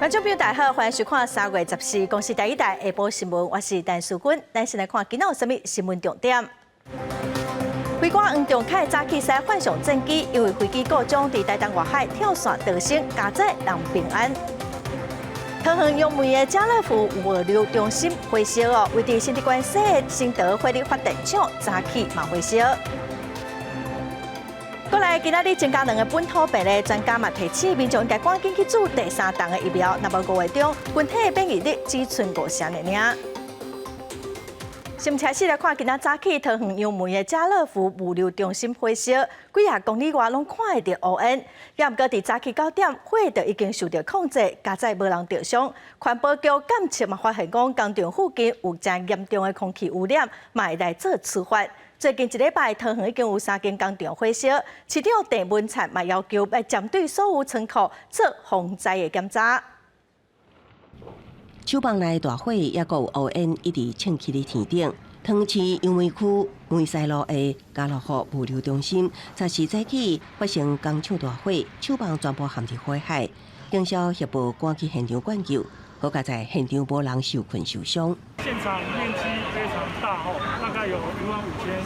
觀眾朋友大家好，歡迎收看3月14公視第一台下晡新聞，我是陳淑君。咱先來看今仔有啥物新聞重點。飛官黃仲凱早起駛幻象戰機，因為飛機故障佇台東外海跳傘逃生，佳哉人平安。桃園楊梅的家樂福物流中心火燒哦，位佇新竹縣西的新德火力發電廠早起嘛火燒。過來，今仔日增加兩個本土病例，專家嘛提醒民眾應該趕緊去注第三針的疫苗。若無5月中，群體的免疫力只賰5成爾。新聞開始來看，今仔早起桃園楊梅的家樂福物流中心火燒，幾仔公里外攏看會著烏煙。也毋過佇早起9點，火就已經受著控制，佳哉無人著傷。環保局檢測嘛發現講，工廠附近有誠嚴重的空氣污染，嘛會來做處罰。最近一禮拜，桃園已經有三間工廠火燒，市長鄭文燦嘛要求欲針對所有倉庫做防災的檢查。廠房內大火，抑閣有烏煙一直衝起佇天頂。桃園市楊梅區梅西路的家樂福物流中心，14早起發生工廠大火，廠房全部陷入火海。警消協報趕去現場灌救，好佳哉現場無人受困受傷。現場面積非常大吼，大概有1萬5千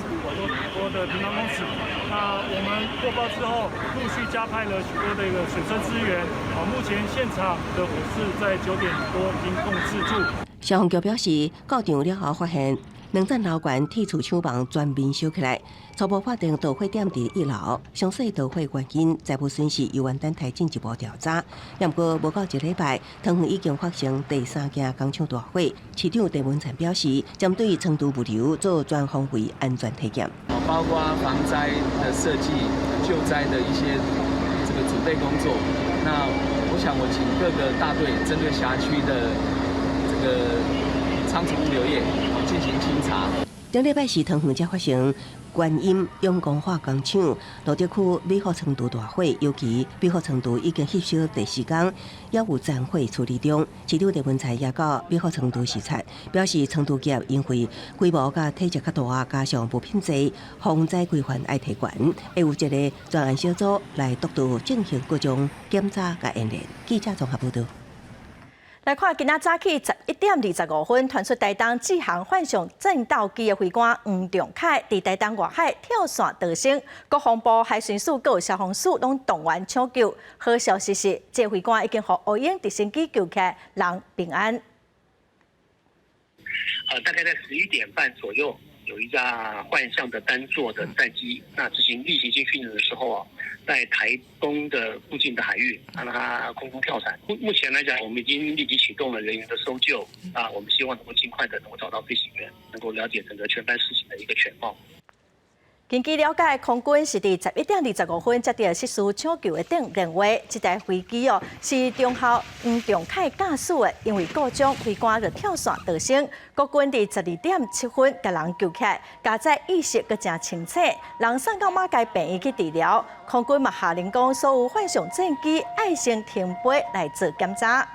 多的平方公尺。那我們獲報之後，陸續加派了許多的一個水車支援。好，目前現場的火勢在9點多已經控制住。消防局表示，到場了後發現兩層樓懸鐵厝廠房全面燒起來，初步判定導火點佇一樓，詳細導火原因、財物損失猶原等待進一步調查。毋過無夠一禮拜，桃園已經發生第三間工廠大火。市長鄭文燦表示，針對倉儲物流做全方位安全體檢，包括防災的設計、救災的一些這個準備工作。那我想，我請各個大隊針對轄區的這個倉儲物流業進行清查。頂禮拜四，桃園才發生觀音永光化工廠蘆竹區美福倉儲大火，尤其美福倉儲已經翕燒第四工，猶有殘火處理中。市長鄭文燦也到美福倉儲視察，表示倉儲業因為規模佮體積較大，加上物品濟，防災規範愛提懸，會有一個專案小組來督導進行各種檢查佮演練。記者綜合報導。來看，今仔早起11點25分，傳出台東志航幻象戰鬥機的飛官黃仲凱，佇台東外海跳傘逃生，國防部海巡署閣有消防署攏動員搶救。好消息是，這個飛官已經予烏鷹直升機救起來，人平安。大概在11點半左右，有一架幻象的單座的戰機，那執行例行性訓練的時候啊，在台東的附近的海域，讓它空中跳傘。目前來講，我們已經立即啟動了人員的搜救，啊，我們希望能夠盡快的能夠找到飛行員，能夠了解整個全班事情的一個全貌。根據了解，空軍是佇11點25分接著失事搶救的電話，這台飛機哦是中校黃仲凱駕駛的，因為故障，飛官就跳傘逃生。國軍佇12點7分共人救起來，佳哉意識閣誠清醒，人送到馬偕病院去治療。空軍嘛下令講，所有幻象戰機愛先停飛來做檢查。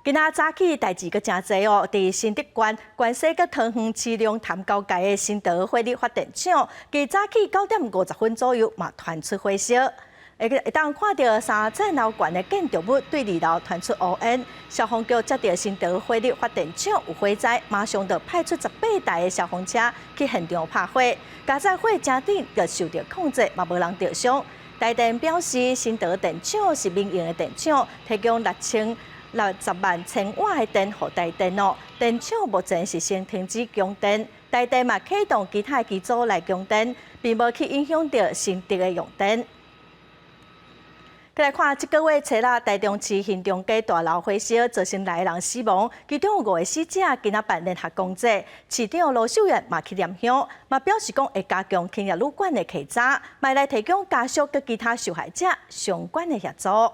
今仔早起代誌閣誠濟哦，佇新竹縣關西佮桃園市龍潭交界的新德火力發電廠，佇早起9點50分左右嘛傳出火燒。會當看著三層樓懸的建築物對二樓傳出烏煙，消防局接著新德火力發電廠有火災，馬上就派出18台的消防車去現場拍火。佳哉火誠緊就受著控制，嘛無人著傷。台電表示，新德電廠是民營的電廠，提供6060萬千瓦的電予台電哦。電廠目前是先停止供電，台電嘛啟動其他機組來供電，並無去影響著新竹的用電。來看，這個月初六，台中市興中街大樓火燒，造成六个人死亡，其中有五個死者今仔辦聯合公祭，市長盧秀燕嘛去念香，嘛表示講會加強興業旅館的稽查，嘛來提供家屬佮其他受害者相關的協助。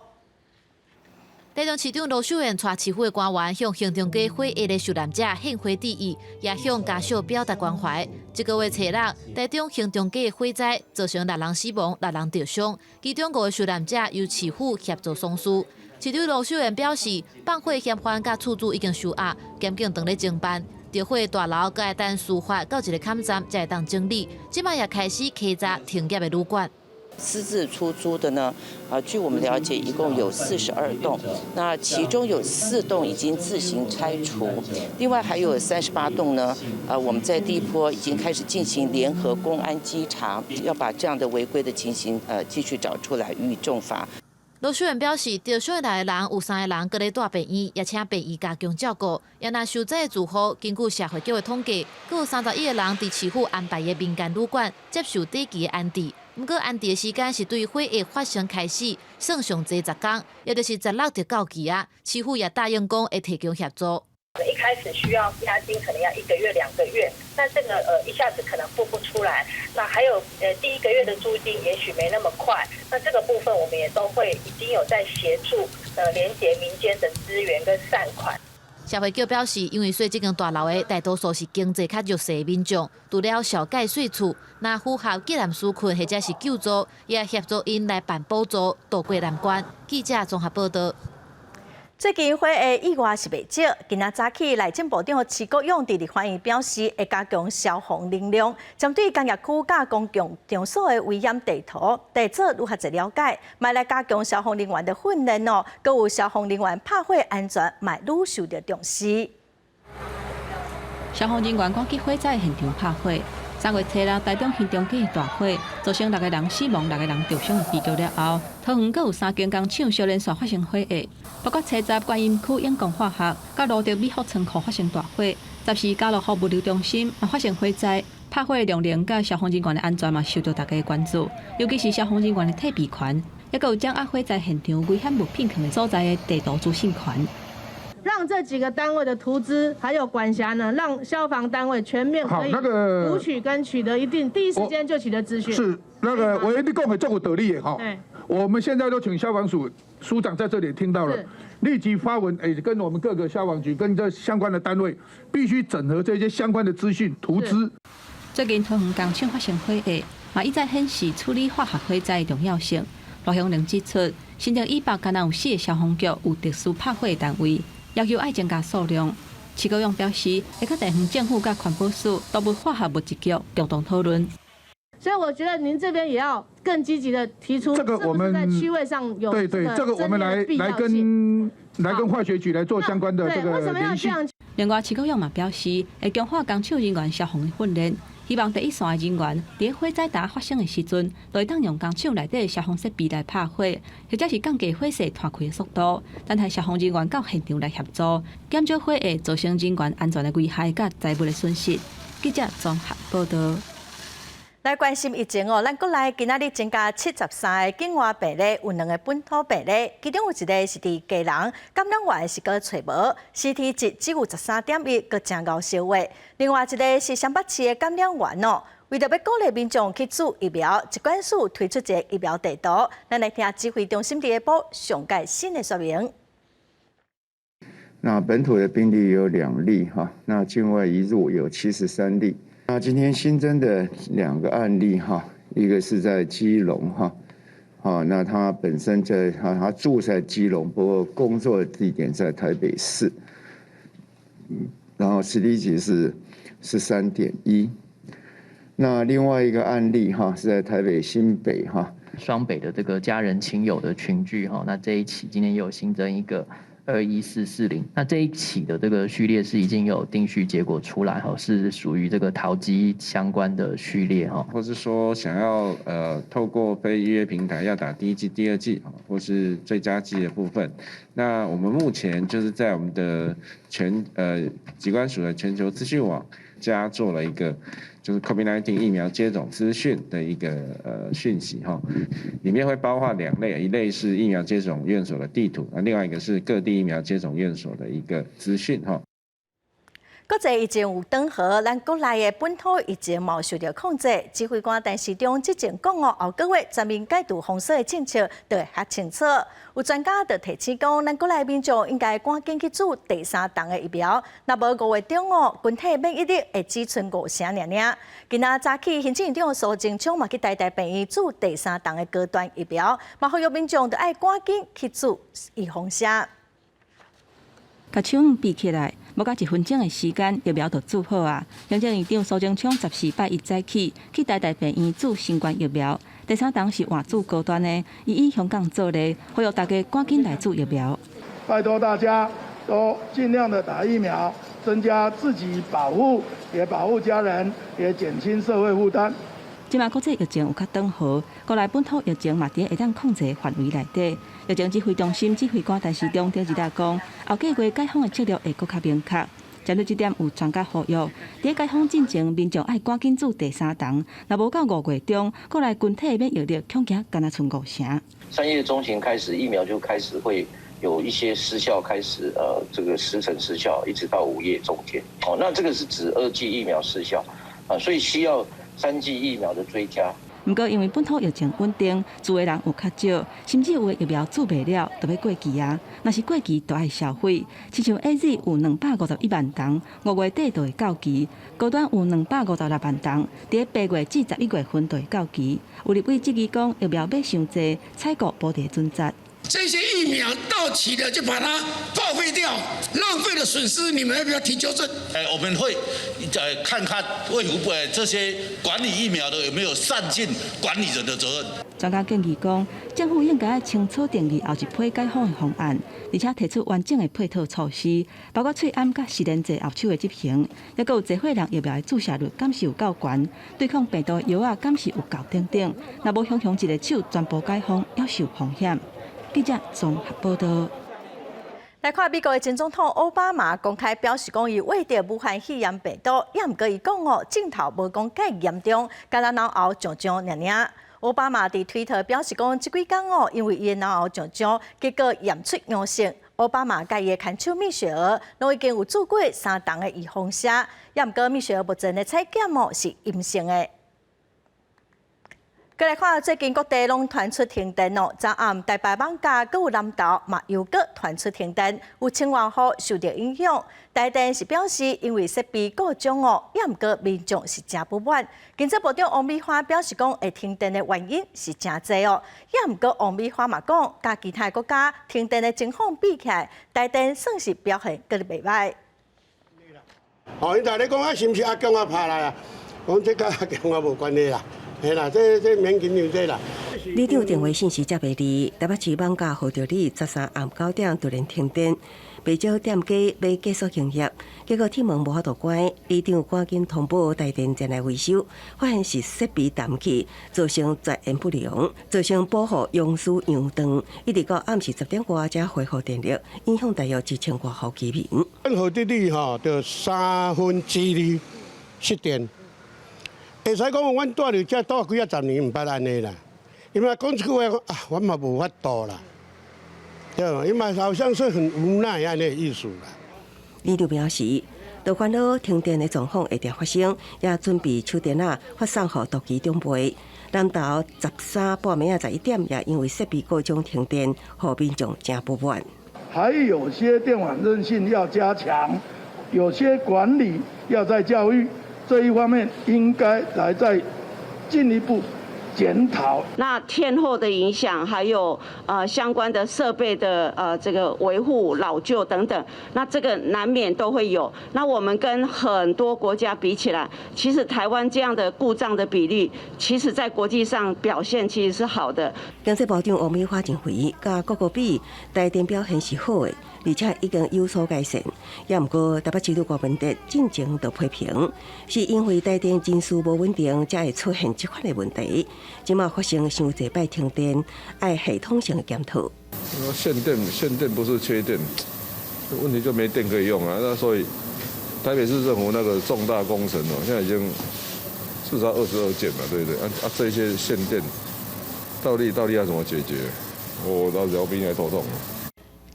台中市長盧秀燕帶市府的官員向興中街火災的受難者獻花致意，也向家屬表達關懷。這個月初六，台中興中街火災造成六人死亡、六人著傷，其中五個受難者由市府協助喪事。市長盧秀燕表示，放火嫌犯佮厝主已經收押，檢警正咧偵辦。著火大樓閣愛等司法到一個坎站才會當整理，這擺也開始稽查停業的旅館。私自出租的呢？啊，據我們了解，一共有42棟，那其中有四棟已經自行拆除，另外還有38棟呢。啊，我們在第一波已經開始進行聯合公安稽查，要把這樣的違規的情形，繼續找出來予以重罰。羅秀燕表示，著傷的六个人有三个人閣咧蹛病院，也請病院加強照顧。也若受災的住戶，根據社會局的統計，閣有31個人佇市府安排的民間旅館接受短期的安置。毋過安置的時間是對火災發生開始算上濟10工，也就是16日到期啊。市府也答應講會提供協助。一開始需要押金，可能要一個月、2個月，那這個一下子可能付不出來。那還有第一個月的租金也許沒那麼快，那這個部分我們也都會已經有在協助連結民間的資源跟善款。社會局表示，因為說這間大樓的大多數是經濟較弱勢的民眾，除了紹蓋稅厝，若符合急難紓困或者是救助，也協助𪜶來辦補助，渡過難關。記者綜合報道。最近火災意外是袂少，今仔早起內政部長徐國勇佇立法院表示，會加強消防能量，針對工業區佮公共場所的危險地圖，得做愈較濟了解，嘛來加強消防人員的訓練哦，閣有消防人員拍火安全，嘛愈受著重視。消防人員趕去火災現場拍火。3月初六，台中興中街大火，造成六個人死亡、六個人著傷的悲劇了後，桃園閣有三間工廠相連紲發生火災，包括初十觀音區永光化學、佮蘆竹美福倉庫發生大火，14家樂福物流中心嘛發生火災，拍火的量能佮消防人員的安全嘛受著大家的關注，尤其是消防人員的退避權，抑閣有掌握火災現場危險物品囥的所在的地圖資訊權。讓這幾個單位的圖資還有管轄呢，讓消防單位全面可以讀取跟取得一定第一時間就取得資訊。是那個委員，你講的足有道理的哈。我們現在都請消防署署長在這裡聽到了，立即發文，跟我們各個消防局跟這相關的單位，必須整合這些相關的資訊圖資。最近桃園工廠發生火災，嘛一再顯示處理化學火災的重要性。羅香玲指出，新竹以北敢若有四个消防局有特殊拍火的單位。要求愛增加數量。徐國勇表示，會佮地方政府佮環保署、毒物化學物質局共同討論。所以我覺得您這邊也要更積極的提出，這個我們在區位上有對對，這個我們來跟化學局來做相關的這個聯繫。另外，徐國勇嘛表示，會強化工廠人員消防的訓練，希望第一線的人員佇火災當發生的時陣，就會當用工廠內底的消防設備來拍火，或者是降低火勢湠開的速度。等待消防人員到現場來協助，減少火會造成人員安全的危害佮財物的損失。記者綜合報道。來關心疫情哦，咱國內今仔日增加73個境外病例，有兩個本土病例，其中有一個是佇基隆，感染源是閣揣無，CT 值只有13.1，閣誠𠢕燒話。另外一個是雙北市的感染源哦，為著欲鼓勵民眾去注疫苗，疾管署推出一个疫苗地圖，咱來聽指揮中心佇下晡上蓋新的說明。那本土的病例有2例哈，那境外移入有73例。那今天新增的兩個案例哈，一個是在基隆哈，好，那他本身在他住在基隆，不過工作的地點在台北市，然後 CT 值是13.1。那另外一個案例哈是在台北新北哈，雙北的這個家人親友的群聚哈，那這一起今天又新增一個21440，那這一起的這個序列是已經有定序結果出來哈，是屬於這個桃機相關的序列哈，或是說想要透過非預約平台要打第一劑、第二劑，或是追加劑的部分，那我們目前就是在我們的疾管署的全球資訊網加做了一個就是 COVID-19 疫苗接種資訊的一個訊息哈，裡面會包括兩類，一類是疫苗接種院所的地圖，那另外一個是各地疫苗接種院所的一個資訊哈。國際疫情有轉好，咱國內的本土疫情嘛受著控制。指揮官陳時中之前講哦，後個月全面解除封鎖的政策就會較清楚。有專家就提醒講，咱國內民眾應該趕緊去注第三針的疫苗，若無5月中哦，群體免疫力會只剩5成爾爾。今仔早起，行政院長蘇貞昌嘛去台大病院注第三針的高端疫苗，嘛呼籲民眾著愛趕緊去注預防射。共手比起來，無到一分鐘的時間，疫苗就注好啊！行政院長蘇貞昌14拜一早起去台大病院注新冠疫苗，第三筒是換注高端的，伊以香港做例，呼籲大家趕緊來注疫苗。拜託大家都盡量的打疫苗，增加自己保護，也保護家人，也減輕社會負擔。這馬國際疫情有較轉好，國內本土疫情嘛佇會當控制範圍內底。疫情指揮中心指揮官陳時中頂日仔講，後幾月解封的策略會閣較明確。針對這點，有專家呼籲，佇解封進前，民眾愛趕緊注第三筒，若無到5月中，國內群體免疫力恐驚干焦賰5成。 3月中旬開始，疫苗就開始會有一些失效，開始這個時程失效，一直到5月中間。哦，那這個是指二劑疫苗失效啊，所以需要三劑疫苗的追加。毋過因為本土疫情穩定，注的人有較少，甚至有的疫苗注袂了，就欲過期啊。若是過期，就愛銷毀。親像 AZ 有251萬筒，5月底就會到期；高端有256萬筒，佇8月至11月份就會到期。有立委質疑講，疫苗買傷濟，採購無佇準則。這些疫苗到期了就把它報廢掉，浪費的損失，你們要不要提糾正？我們會看看衛福部這些管理疫苗的有沒有善盡管理人的責任。專家建議講，政府應該愛清楚定義後一批解封的方案，而且提出完整的配套措施，包括喙罨佮實聯制後手的執行，抑閣有濟歲人疫苗的注射率敢是有夠懸，對抗病毒的藥仔敢是有夠等等。若無雄雄一个手全部解封，猶是有風險。記者綜合報道。來看美國的前總統奧巴馬公開表示，講伊罹著武漢肺炎病毒，也毋過伊講哦，症頭無講蓋嚴重，干焦腦喉脹脹爾爾。奧巴馬佇推特表示講，這幾工哦，因為伊的腦喉脹脹，結果驗出陽性。奧巴馬佮伊的牽手蜜雪兒，攏已經有注過三筒的預防針，也毋過蜜雪兒目前的採檢哦是陰性的。閣來看最近各地攏傳出停電哦，昨暗台北艋舺閣有南投嘛又閣傳出停電，有千外戶受著影響。台電是表示，因為設備故障哦，也毋過民眾是誠不滿。經濟部長王美花表示講，會停電的原因是誠濟哦，也毋過王美花嘛講，佮其他國家停電的情況比起來，台電算是表現閣袂䆀。哦，𪜶在咧講啊，是毋是阿強啊拍來啊？講這佮阿強啊無關係啦。嘿啦，這免緊張這啦。里長電話信息接袂離，台北市艋舺號著里13暗9點突然停電，袂少店家欲繼續營業，結果鐵門無法度關，里長趕緊通報台電前來維修，發現是設備斷去，造成絕緣不良，造成保護熔絲熔斷，一直到暗時10點外才恢復電力，影響大約1000外戶居民。阮號著里吼，著2/3失電。會使講，阮住佇遮住幾仔十年，毋捌按呢啦。伊嘛講這句話，啊，阮嘛無法度啦。對，伊嘛好像是很無奈按呢意思啦。里長表示，都煩惱停電的狀況會定發生，也準備手電仔發送予都其長輩。南投13半暝仔11點，也因為設備故障停電，予民眾誠不滿。還有些電網韌性要加強，有些管理要再教育。這一方面應該來再進一步檢討。那天候的影響，還有相關的設備的這個維護老舊等等，那這個難免都會有。那我們跟很多國家比起來，其實台灣這樣的故障的比例，其實在國際上表現其實是好的。經濟部長王美花認為，佮各國比，台電表現是好的，而且已經有所改善。也毋過台北市長柯文哲進前就批評，是因為台電人事無穩定，才會出現這款的問題。這馬發生傷濟擺停電，愛系統性的檢討。限電，限電不是缺電，問題就沒電可以用啊。那所以台北市政府那個重大工程哦，現在已經至少22件了，對不對？啊，這些限電到底要怎麼解決？我到時候比你還頭痛。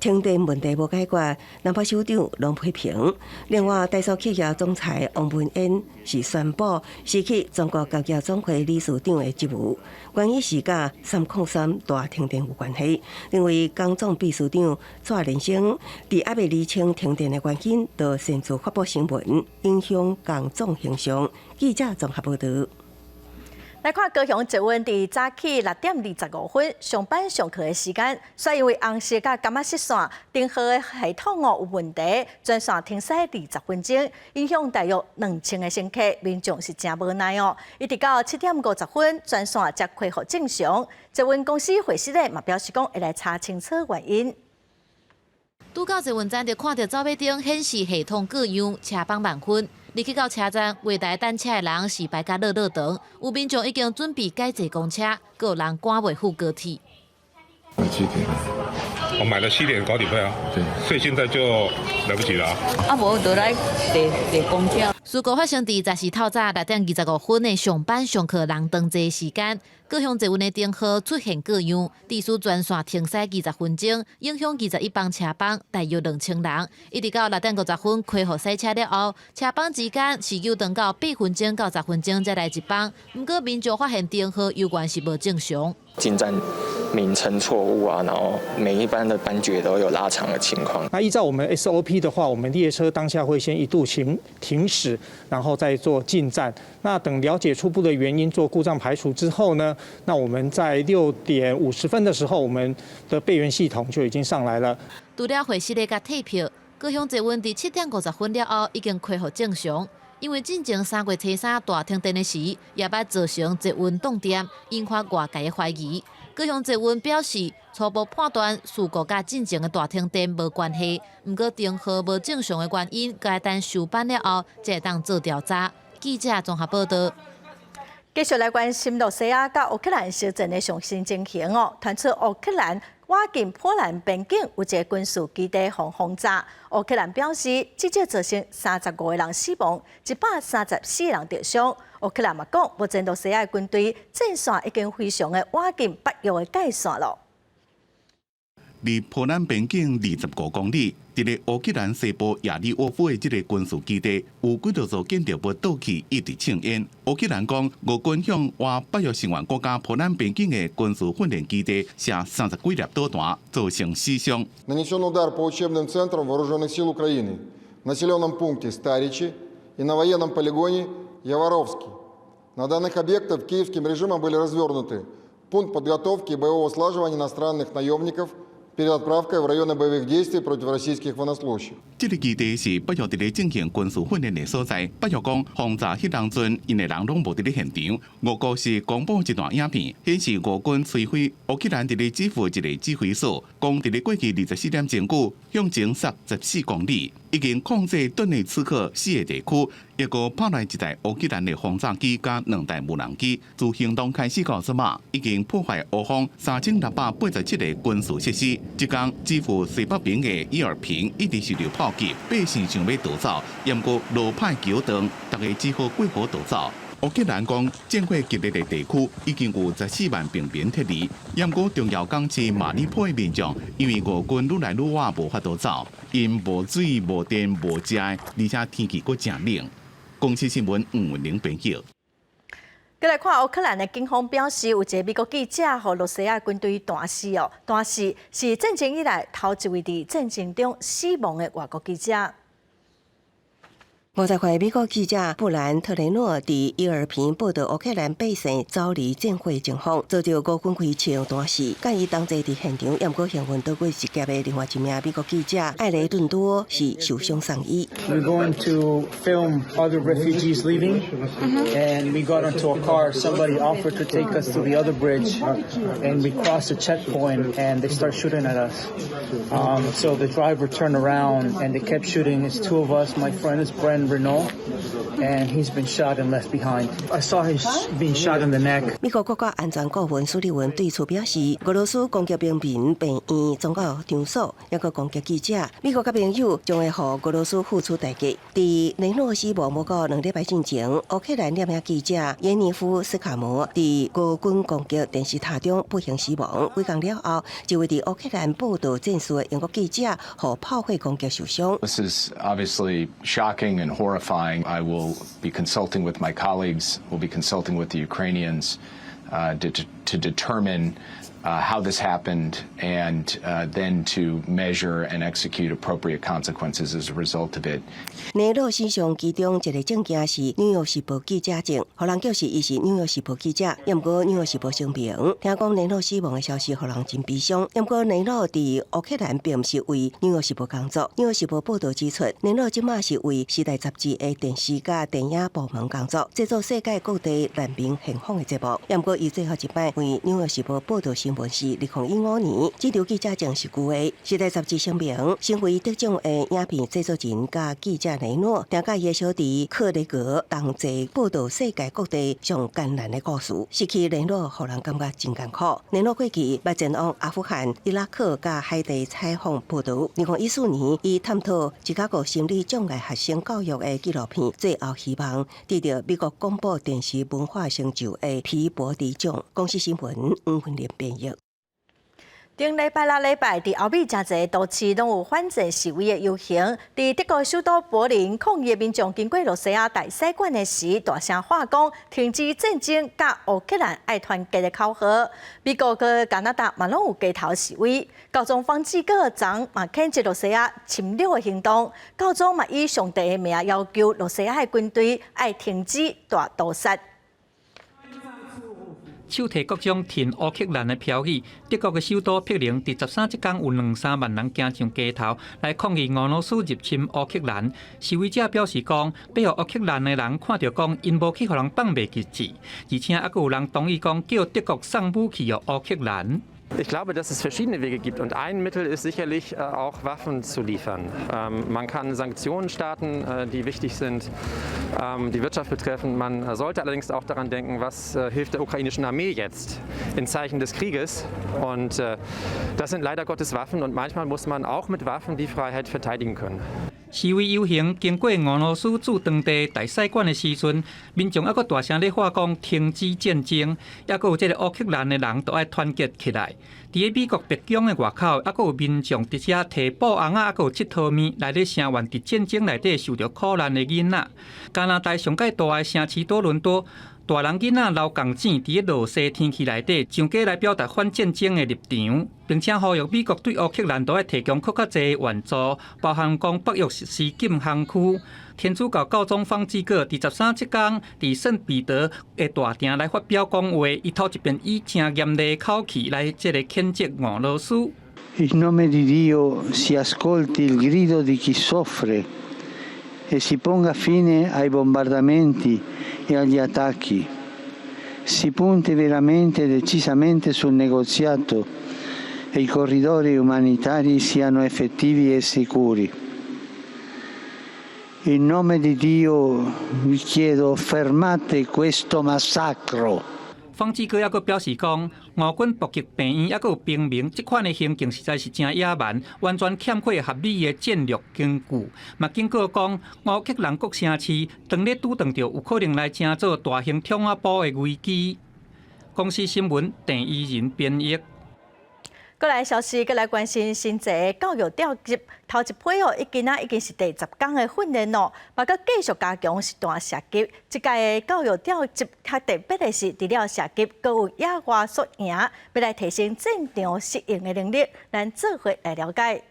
停電問題無解決，南北首長攏批評。另外，台塑企業總裁王文淵是宣布辭去全國工業總會理事長的職務，原因是佮303大停電有關係。認為工總秘書長蔡連生佇猶未釐清停電的原因，就擅自發布新聞，影響工總形象。記者綜合報導。來看高雄捷運佇早起6點25分上班上課的時間，煞因為紅色佮柑仔色線燈號的系統哦有問題，全線停駛20分鐘，影響大約2000個乘客，民眾是誠無奈哦。一直到7點50分，全線才恢復正常。捷運公司會室咧嘛表示講會來查清楚原因。拄到捷運站就看著走馬燈顯示系統故障，車班慢分。入去到車站，月台等車的人是排甲落落長，有民眾已經準備改坐公車，閣有人趕袂赴高鐵。七點？我買了7點高鐵票啊，對，所以現在就來不及了。啊，無就來坐坐公車。事故發生佇十四透早6點25分的上班上課人當齊時間，高雄捷運的燈號出現故障，致使全線停駛20分鐘，影響21班車班，大約2000人。一直到6點50分恢復駛車了後，車班之間是有長到8分鐘到10分鐘才來一班。毋過民眾發現燈號猶原是無正常。進站名稱錯誤啊，然後每一班的班距都有拉長的情況。那依照我們 SOP 的話，我們列車當下會先一度停駛，然後再做進站。那等了解初步的原因，做故障排除之後呢，那我們在6點50分的時候，我們的備援系統就已經上來了。除了會室的佮退票，高雄捷運佇7點50分了後已經恢復正常。因為進前3月初三大停電的時，也捌造成捷運斷電，引發外界的懷疑。高雄捷運表示，初步判斷事故佮進前的大停電無關係，毋過燈號無正常的原因，該等修辦了後，才會當做調查。記者綜合報道。繼續來關心羅西亞佮烏克蘭相戰的上新情形哦，傳出烏克蘭倚近波蘭邊境有一個軍事基地予轟炸，烏克蘭表示至少造成35個人死亡，134人受傷。烏克蘭嘛講，目前羅西亞的軍隊戰線已經非常的倚近北約的界線囉。離波蘭邊境25公里，佇咧烏克蘭西部亞利沃夫的這個軍事基地，有幾多座建築物倒去，一直衝煙。烏克蘭講，俄軍向倚北約成員國家波蘭邊境的軍事訓練基地射30幾粒導彈，造成死傷。 Нанесен удар по учебным центрам Вооруженных сил Украины в населенном пункте Старичи и на военном полигоне Яворовский. На данных объектах киевским режимом были развернуты пункт подготовки и боевого слаживания иностранных наемников перед отправкой в районы боевых действий против российских военнослужащих. 這个基地是北約佇咧進行軍事訓練的所在。北約講，轟炸彼當陣，𪜶的人攏無佇咧現場。俄國是公布一段影片，顯示俄軍摧毀烏克蘭佇咧基輔一个指揮所，講佇咧過去24點鐘久向前殺14公里，已經控制頓涅茨克四个地區，抑閣拍來一台烏克蘭的轟炸機佮兩台無人機。自行動開始到這馬，已經破壞烏方3687個軍事設施。這工基輔西北邊的伊爾平一直受著炮擊，百姓想欲逃走，毋過路歹橋斷，逐家只好過河逃走。烏克蘭講，戰火激烈的地區已經有14萬平民撤離，毋過重要港市馬里波的民眾，因為俄軍愈來愈倚，無法度走，𪜶無水、無電、無食的，而且天氣閣誠冷。公視新聞吳文玲編輯。閣來看烏克蘭的警方表示，有一个美國記者予羅西亞軍隊彈死哦，彈死是戰爭以來頭一位佇戰爭中死亡的外國記者。50歲美國記者布蘭特雷諾佇伊爾平報導烏克蘭百姓走離戰火情況，遭著俄軍開槍彈死。佮伊同齊佇現場，毋過幸運躲過一劫的另外一名美國記者艾雷頓多是受傷送醫。 We're going to film other refugees leaving, and we got onto a car. Somebody offered to take us to the other bridge, and we crossed a checkpoint, and they start shooting at us. So the driver turned around, and they kept shooting. It's two of us. My friend is Brent Renaud, and he's been shot and left behind. I saw him being shot in the neck. 美國國家安全顧問蘇利文對此表示，俄羅斯攻擊平民病院、宗教場所，抑閣攻擊記者，美國佮盟友將會予俄羅斯付出代價。佇雷諾死亡無夠2禮拜進前，烏克蘭攝影記者耶尼夫斯卡摩佇俄軍攻擊電視塔中不幸死亡。幾工了後，一位佇烏克蘭報導戰事的英國記者予炮火攻擊受傷。 This is obviously shocking and horrifying. I will be consulting with my colleagues, will be consulting with the Ukrainians to determine How this happened and then to measure and execute appropriate consequences as a result of it. 尼洛身上其中一个證件是《紐約時報》記者證，予人叫是伊是《紐約時報》記者。毋過《紐約時報》聲明，聽講尼洛死亡的消息，予人真悲傷。毋過尼洛佇烏克蘭並毋是為《紐約時報》工作，《紐約時報》報導指出，尼洛這馬是為《時代雜誌》的電視佮電影部門工作，製作世界各地難民現況的節目。毋過伊最後一擺為《紐約時報》報導新聞是2015年，這張記者證是舊的。《時代雜誌》聲明，身為得獎的影片製作人佮記者尼諾，定佮伊的小弟克雷格同齊報導世界各地上艱難的故事，失去尼諾，予人感覺真艱苦。尼諾過去捌前往阿富汗、伊拉克佮海地採訪報導。2014年，伊探討芝加哥心理障礙學生教育的紀錄片《最後希望》，得著美國廣播電視文化成就的皮博迪獎。公視新聞黃芬玲編譯。頂禮拜六禮拜，佇歐美誠濟都市攏有反戰示威的遊行。佇德國首都柏林，抗議的民眾經過羅西亞大使館的時，大聲喊講停止戰爭，佮烏克蘭愛團結的口號。美國佮加拿大嘛攏有街頭示威。教宗方濟各昨嘛譴責羅西亞侵略的行動。教宗嘛以上帝的名要求羅西亞的軍隊愛停止大屠殺。手提各種挺烏克蘭的標語，德國的首都柏林，佇13這工有兩三萬人行上街頭來抗議俄羅斯入侵烏克蘭。示威者表示講，欲予烏克蘭的人看著講，𪜶無去予人放袂記錢，而且猶閣有人同意講，叫德國送武器予烏克蘭。 Ich glaube, dass es verschiedene Wege gibt und ein Mittel ist sicherlich auch Waffen zu liefern. Man kann Sanktionen starten, die wichtig sind, die Wirtschaft betreffen. Man sollte allerdings auch daran denken, was hilft der ukrainischen Armee jetzt in Zeichen des Krieges. Und das sind leider Gottes Waffen und manchmal muss man auch mit Waffen die Freiheit verteidigen können. 示威遊行經過俄羅斯駐當地大使館的時陣，民眾猶閣大聲咧喊講停止戰爭，猶閣有這個烏克蘭的人都愛團結起來。佇咧美國白宮的外口，猶閣有民眾佇遮提布尪仔，猶閣有𨑨迌物來咧聲援佇戰爭內底受著苦難的囡仔。加拿大上蓋大的城市多倫多，大人囡仔撈仝錢，佇咧落雪天氣內底上街來表達反戰爭的立場，並且呼籲美國對烏克蘭都愛提供閣較濟援助，包含講北約實施禁航區。天主教教宗方濟各佇13這工佇聖彼得的大殿來發表講話，伊頭一遍以誠嚴厲的口氣來這個譴責俄羅斯。 In nome di Dio si ascolti il grido di chi soffre e si ponga fine ai bombardamenti e agli attacchi. Si punti veramente e decisamente sul negoziato e i corridoi umanitari siano effettivi e sicuri. In nome di Dio vi chiedo, fermate questo massacro. 方濟各猶閣表示講，俄軍爆擊病院，猶閣有平民，這款的行徑實在是誠野蠻，完全欠缺合理的戰略根據。嘛警告講，烏克蘭各城市當咧拄著有可能來成做大型桶仔埔的危機。公視新聞鄭怡仁編譯。過來消息，閣來關心新制教育調集頭一批哦，已經啊已經是第10工的訓練咯，嘛閣繼續加強實彈射擊。這屆的教育調集較特別的是，除了射擊，閣有野外宿營，欲來提升戰場適應的能力。咱做伙來了解。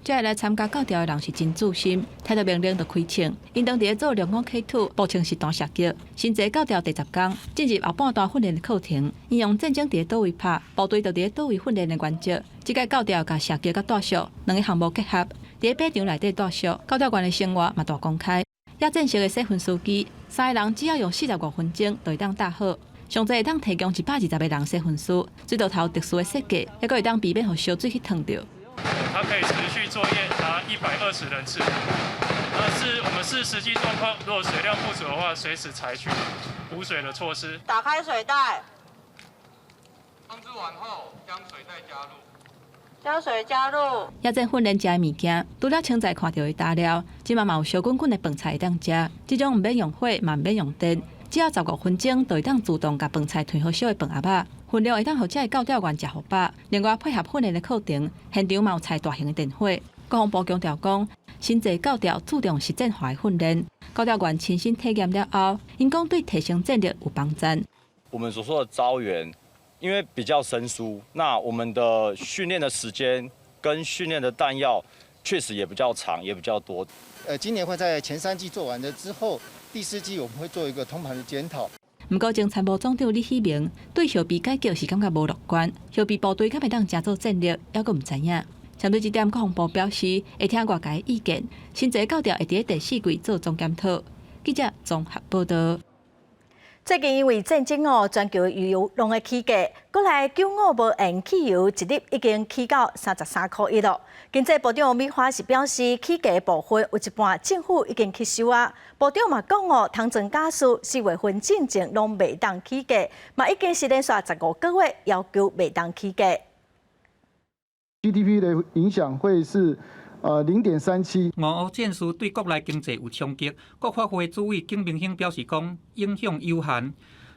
這個來參加教調的人是真自信，聽著命令就開槍。𪜶當佇咧做龍虎溪土，步槍實彈射擊。新制教調第10工，進入後半段訓練的課程。𪜶用戰爭佇咧佗位拍，部隊就佇咧佗位訓練的原則。這屆教調共射擊佮帶宿兩个項目結合，佇咧馬場內底帶宿，教調員的生活嘛大公開。野戰式的洗分司機，三個人只要用45分鐘就會當搭好。上濟會當提供120個人洗分屍，水道頭特殊的設計，猶閣會當避免予燒水去燙著。它可以持續作業達120人次。那是我們視實際狀況，如果水量不足的話，隨時採取補水的措施。打開水袋。放置完後，將水袋加入。將水加入。野戰訓練食的物件，除了穿在看著的焦料，這馬嘛有燒滾滾的飯菜會當食。這種毋免用火，嘛毋免用電，只要15分鐘就會當自動共飯菜摕好燒的飯盒仔。分量會當予這个教調員食予飽。另外配合訓練的課程，現場嘛有採大型的電火。國防部強調講，新制教調注重實戰化的訓練，教調員親身體驗了後，𪜶講對提升戰力有幫助。我們所說的招員，因為比較生疏，那我們的訓練的時間跟訓練的彈藥確實也比較長，也比較多。今年會在前三季做完了之後，第四季我們會做一個通盤的檢討。毋過，前參謀總長李喜明對後備改革是感覺無樂觀，後備部隊敢會當誠做戰力，猶閣毋知影。針對這點，國防部表示會聽外界意見，薪資到調會佇第四季做總檢討。記者綜合報道。最近因為戰爭哦，全球油攏會起價，國內95無鉛汽油一粒已經起到33塊1咯。經濟部長王美花是表示，起價部分有一半政府已經吸收啊。部長嘛講哦，通脹加速，4月份進前攏袂當起價，嘛已經是連續15個月要求袂當起價。 GDP 的影響會是0.37。俄烏戰事對國內經濟有衝擊，國發會主委景明興表示講，影響有限。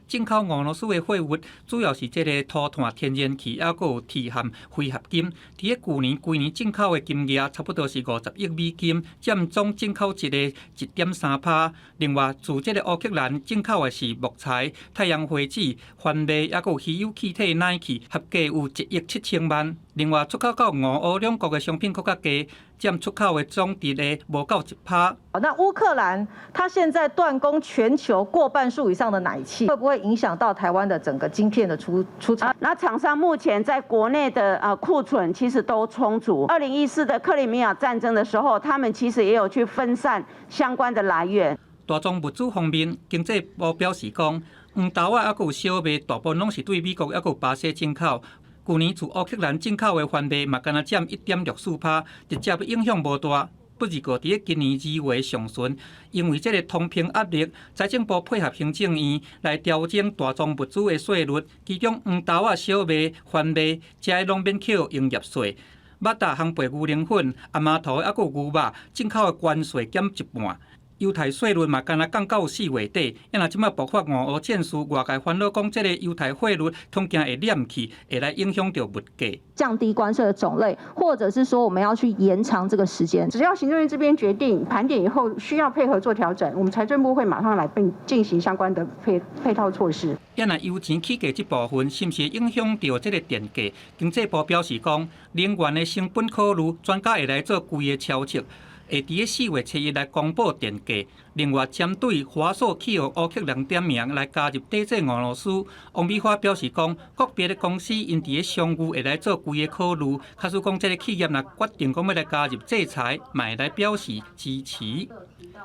進口俄羅斯的貨物主要是這个塗炭天然氣，抑閣有鐵和非合金。佇咧舊年規年進口的金額差不多是50億美金，佔總進口值的1.3%。另外，自這个烏克蘭進口的是木材、太陽花籽、番麥，抑閣有稀有氣體氖氣，合計有1億7千萬。另外，出口到俄烏兩國的商品閣較低，佔出口的總值的無夠1%。那烏克蘭，它現在斷供全球過半數以上的氖氣，會不會影響到台灣的整個晶片的出產？那廠商目前在國內的庫存其實都充足。2014的克里米亞戰爭的時候，他們其實也有去分散相關的來源。大宗物資方面，經濟部表示講，黃豆仔抑閣有小麥，大部分攏是對美國抑閣有巴西進口。舊年自烏克蘭進口的番麥嘛，干焦佔1.64%，直接影響無大。不過，佇咧今年2月上旬，因為這个通膨壓力，財政部配合行政院來調整大宗物資的稅率，其中黃豆仔、小麥、番麥，這攏免扣營業稅。肉蛋、烘焙牛奶粉、亞麻頭抑閣有牛肉，進口的關稅減一半。猶太稅率嘛，干焦降到4月底。啊若這擺爆發俄烏戰事，外界煩惱講，這个猶太稅率恐驚會連起，會來影響著物價。降低關稅的種類，或者是說我們要去延長這個時間。只要行政院這邊決定盤點以後需要配合做調整，我們財政部會馬上來並進行相關的配套措施。啊若油錢起價這部分，是毋是影響著這个電價？經濟部表示講，能源的成本考慮，專家會來做規个敲測。會佇咧4月7日來公布電價。另外，針對華碩去予烏克蘭點名來加入抵制俄羅斯，王美花表示講，個別的公司𪜶佇咧商務會來做規个考慮。假使講這个企業若決定講欲來加入制裁，嘛會來表示支持。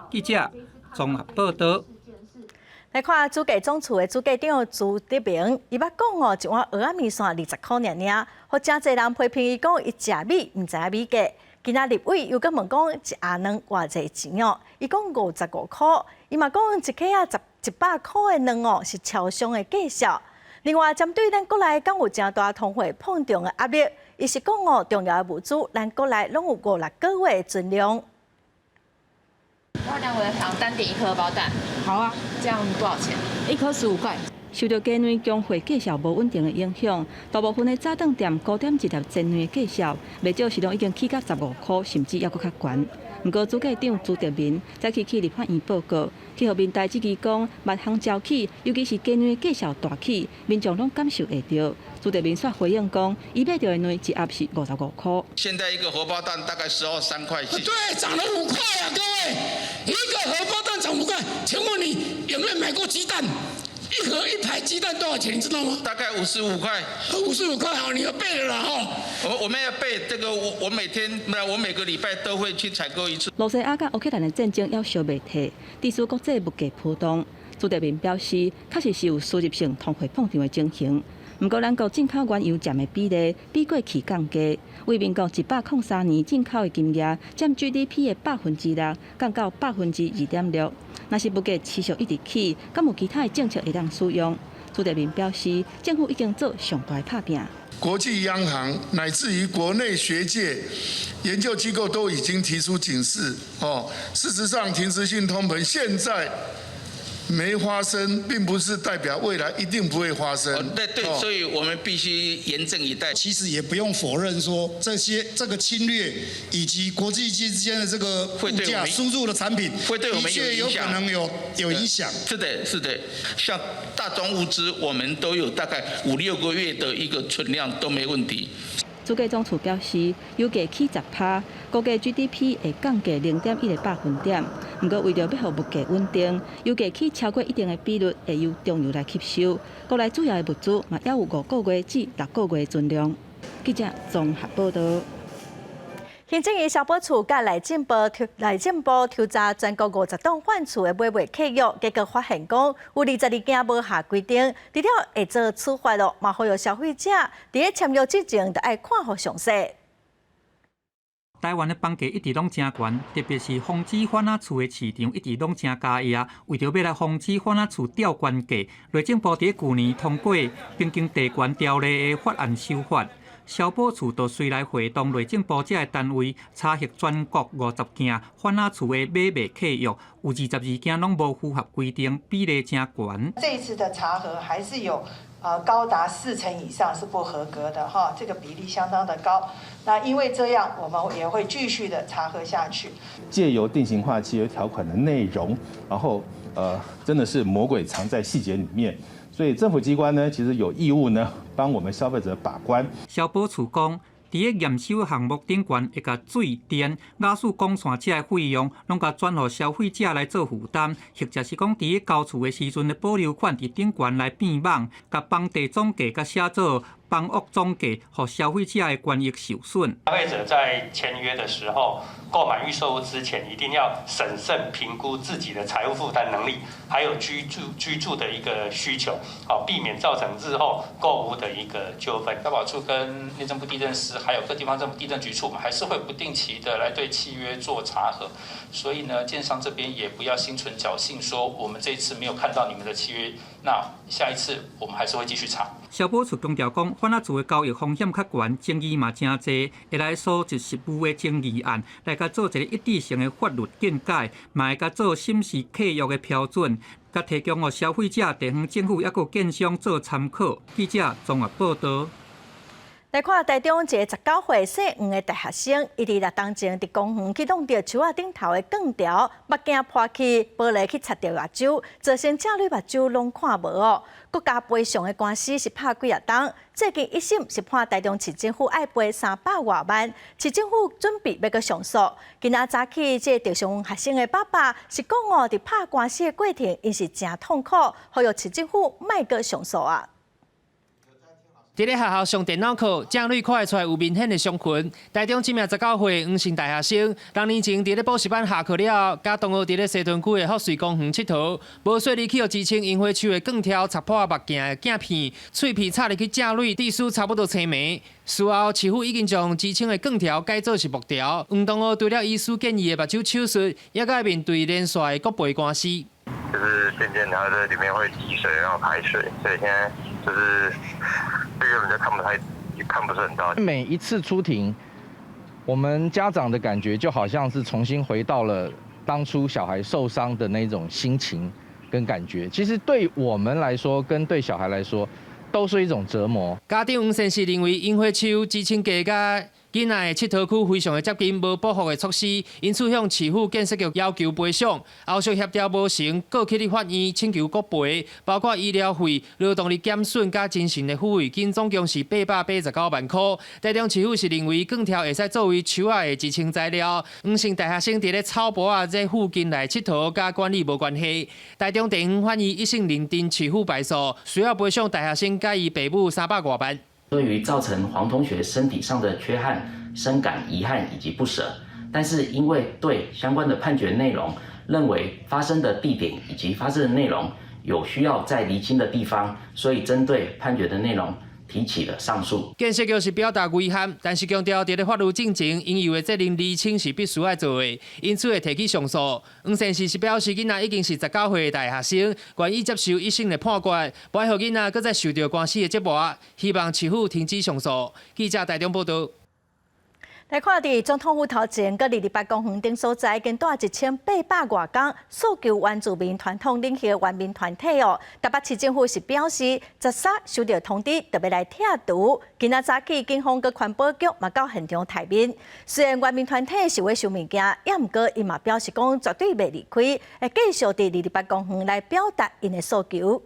記者綜合報道。來看主計總處的主計長朱德明，伊捌講哦，一碗蚵仔麵線20箍爾爾，予誠濟人批評伊講伊食米毋知影米價。今仔立委又閣問講一盒卵偌濟錢哦，伊講55塊，伊嘛講一克仔十100塊的卵哦是超商的價數。另外，針對咱國內敢有誠大通貨膨脹的壓力，伊是講哦，重要的物資，咱國內攏有五六個月的存量。老闆娘，我想單點一顆荷包蛋。好啊，這樣多少錢？一顆15塊。受著雞卵供貨價數無穩定的影響，大部分的早頓店糕點一粒煎卵的價數，袂少時攏已經起到15塊，甚至猶閣較懸。毋過主計長朱德明早起去立法院報告，去予民代質疑講，萬項齊起，尤其是雞卵價數大起，民眾攏感受會著。朱德明煞回應講，伊買著的卵一盒是55塊。現在一個荷包蛋大概12、13塊錢。對，漲了五塊啊，各位，一個荷包蛋漲五塊，請問你有沒有買過雞蛋？一盒一排雞蛋多少錢？你知道嗎？大概55塊。55塊，好，你要背了啦，吼。我們要備這個，我每天，我每個禮拜都會去採購一次。羅西亞佮烏克蘭的戰爭猶燒袂退，致使國際物價波動。朱德明表示，確實是有輸入性通貨膨脹的情形。毋過，咱國進口原油佔的比例比過去降低，為民國103年進口的金額佔 GDP 的6%，降到2.6%。若是物價持續一直起，敢有其他的政策會當使用？朱德明表示，政府已經做上大的拍拚。國際央行乃至於國內學界研究機構都已經提出警示。哦，事實上，停滯性通膨現在沒發生，並不是代表未來一定不會發生。對對，所以我們必須嚴陣以待。其實也不用否認說，這些這個侵略以及國際之間的這個物價輸入的產品，會對我們的確有可能有影響。是的，是的，像大宗物資，我們都有大概五六個月的一個存量都沒問題。主計總處表示，油價起10趴，估計 GDP 會降低0.1個百分點。毋過為著欲予物價穩定，油價起超過一定的比率，會由中油來吸收。國內主要的物資嘛，猶有5個月至6個月存量。記者綜合報導。行政院消保處佮內政部抽查全國50棟販厝的買賣契約，結果發現講有22間無合規定，除了會做處罰囉，嘛呼籲消費者佇咧簽約之前，著愛看予詳細。台灣的房價一直攏誠懸，特別是防止番仔厝的市場一直攏誠加壓。為著欲來防止番仔厝吊懸價，內政部佇舊年通過變更地權條例的法案修法。消保處就隨來會同內政部這个單位查核全國50件番仔厝的買賣契約，有22件攏無符合規定，比例誠懸。這一次的查核還是有高達4成以上是不合格的哈，這個比例相當的高。那因為這樣，我們也會繼續的查核下去。借由定型化契約條款的內容，然後真的是魔鬼藏在細節裡面。所以政府機關呢，其實有義務呢，幫我們消費者把關。消保處講，佇咧驗收項目頂懸，會共水電、瓦斯管線這个費用，攏共轉予消費者來做負擔，或者是講佇咧交厝的時陣的保留款，佇頂懸來變網，共房地總價共寫做房屋總價，予消費者的權益受損。消費者在簽約的時候，購買預售屋之前，一定要審慎評估自己的財務負擔能力，還有居住的一個需求，好避免造成日後購屋的一個糾紛。消保處跟內政部地政司，還有各地方政府地政局處，我們還是會不定期的來對契約做查核。所以呢，建商這邊也不要心存僥倖，說我們這一次沒有看到你們的契約，那下一次我們還是會繼續查。消保處強調講，番仔厝的交易風險較懸，爭議嘛誠濟，會來蒐集實務的爭議案，來共做一個一致性的法律見解，嘛會共做審視契約的標準，共提供予消費者、地方政府抑閣建商做參考。記者綜合報導。來看台中一个19歲姓黃的大學生，伊佇6冬前佇公園去弄著樹仔頂頭的鋼條，目鏡破去，玻璃去擦著目睭，造成正蕊目睭攏看無哦。國家賠償的官司是拍幾仔冬，最近一審是判台中市政府愛賠300外萬，市政府準備欲閣上訴。今仔早起，這个受傷學生的爸爸是講哦，佇拍官司的過程，𪜶是誠痛苦，呼籲市政府莫閣上訴啊。佇咧學校上電腦課，正蕊看會出來有明顯的傷痕。台中這名19歲黃姓大學生，6年前佇咧補習班下課了後，佮同學佇咧西屯區的福瑞公園𨑨迌，無細膩去予支撐櫻花樹的鋼條插破目鏡的鏡片，碎片插入去正蕊，致使差不多青盲。事後，市府已經將支撐的鋼條改做是木條。黃同學除了醫師建議的目睭手術，也閣面對連續的國賠官司。就是漸漸它在裡面會積水，然後排水，所以現在就是這個人就看不太，看不是很到。每一次出庭，我們家長的感覺就好像是重新回到了當初小孩受傷的那種心情跟感覺。其實對我們來說，跟對小孩來說，都是一種折磨。家長黃先生認為櫻花樹支撐架佮囡仔的𨑨迌區非常的接近，無保護的措施，因此向市府建設局要求賠償。後續協調無成，告去法院請求國賠，包括醫療費、勞動力減損佮精神的撫慰金，總共是889萬塊。台中市府是認為鋼條會使作為樹仔的支撐材料，黃姓大學生佇咧草坡仔這附近來𨑨迌，佮管理無關係。台中地方法院一審認定市府敗訴，需要賠償大學生佮伊爸母300外萬。對於造成黃同學身體上的缺憾，深感遺憾以及不捨。但是因為對相關的判決內容，認為發生的地點以及發生的內容有需要再釐清的地方，所以針對判決的內容提起了上訴。建設局是表達遺憾，但是強調佇咧法律進程應有的責任釐清是必須愛做的，因此會提起上訴。黃先生是表示，囡仔已經是19歲的大學生，願意接受一審的判決，無愛予囡仔閣再受著官司的折磨，希望市府停止上訴。記者台中報導。來看佇總統府頭前，佮228公園頂所在，共帶1800外工訴求原住民傳統領袖原民團體哦。台北市政府是表示，13收到通知，著欲來拆除。今仔早起，警方佮環保局嘛到現場待命。雖然原民團體是欲收物件，也毋過𪜶嘛表示講絕對袂離開，會繼續佇228公園來表達𪜶的訴求。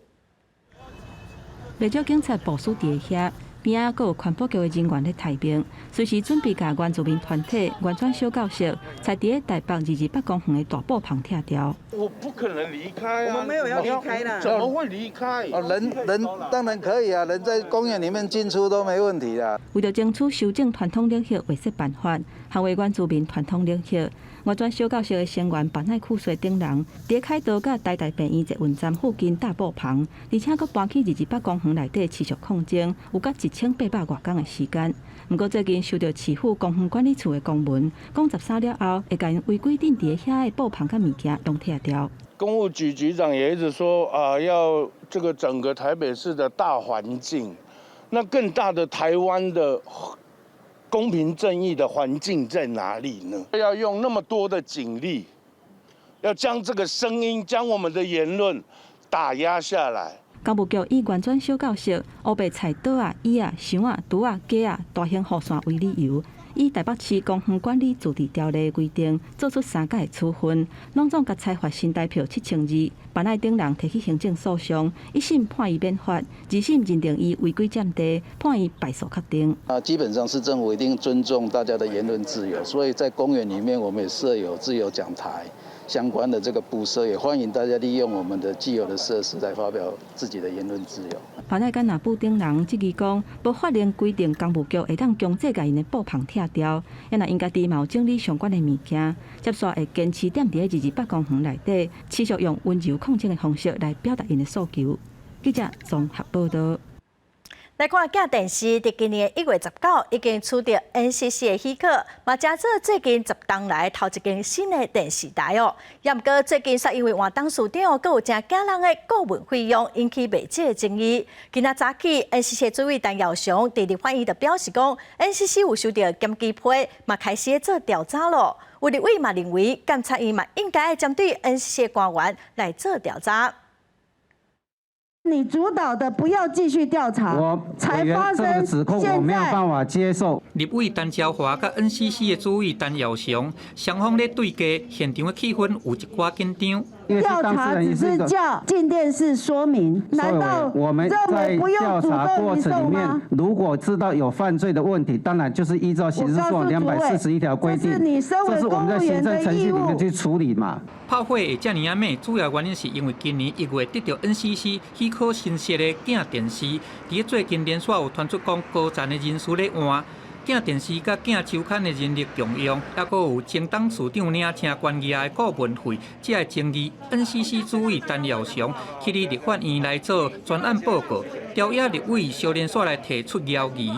袂少警察部署佇遐。邊仔閣有環保局的人員咧待命，隨時準備共原住民團體原轉小教室，才佇咧台北228公園的大布棚拆掉。我不可能離開啊！我們沒有要離開啦。怎麼會離開？哦，人人當然可以啊，人在公園裡面進出都沒問題啦。為著爭取修正傳統領域劃設辦法，捍衛原住民傳統領域，原轉小教室的成員班奈庫瑞等人，佇凱道佮台大病院捷運站附近搭布棚，而且閣搬去二二八公園內底持續抗爭，有甲1800外工的時間。毋過最近收到市府公園管理處的公文，講13了後會共𪜶違規定佇遐的布棚佮物件攏拆掉。工務局局長也一直說啊，要這個整個台北市的大環境，那更大的台灣的公平正義的環境在哪裡呢？要用那麼多的警力，要將這個聲音、將我們的言論打壓下來。工務局以原轉小教室、烏白菜桌仔、椅仔、箱仔、櫥仔、架仔、大型雨傘為理由，以台北市公園管理自治條例規定，做出三改的處分，攏總共裁罰新台票7200，班奈等人提起行政訴訟，一審判伊免罰，二審認定伊違規佔地，判伊敗訴確定。啊，基本上市政府一定尊重大家的言論自由，所以在公園裡面，我們也設有自由講台相關的這個布設，也歡迎大家利用我們的既有的設施來發表自己的言論自由。潘奈佮那布等人質疑講，無法令規定工務局會當強制共𪜶的布棚拆掉，也若𪜶家己嘛有整理相關的物件，接紲會堅持踮佇咧二二八公園內底，持續用溫柔抗爭的方式來表達𪜶的訴求。記者綜合報道。來看鏡電視，佇今年1月19已經取得 NCC 的許可，嘛成做最近10冬來頭一間新的電視台哦。也毋過最近煞因為換董事長，閣有誠驚人的顧問費用，引起袂少的爭議。今仔早起，NCC 主委陳耀祥佇立法院就表示講，NCC 有收到檢舉批，嘛開始做調查咯。有立委嘛認為，監察院嘛應該針對 NCC 官員來做調查。你主導的不要繼續調查，我才發生這個指控，我沒有辦法接受。立委陳昭華佮 NCC 的主委陳耀祥雙方咧對決，現場的氣氛有一寡緊張。調查只是叫鏡電視說明，難道我們在調查過程裡面，如果知道有犯罪的問題，當然就是依照刑事訴訟241條規定，這是我們在行政程序裡面去處理嘛。炮火會遮爾仔猛，主要原因是因為今年1月得到 NCC 許可新設的鏡電視，佇最近連續有傳出講高層的人事咧換。鏡電視佮鏡週刊的人力共用，抑閣有前董事長領誠懸額的顧問費，這个爭議，NCC 主委陳耀祥去佇立法院來做專案報告，朝野立委相連紲來提出質疑。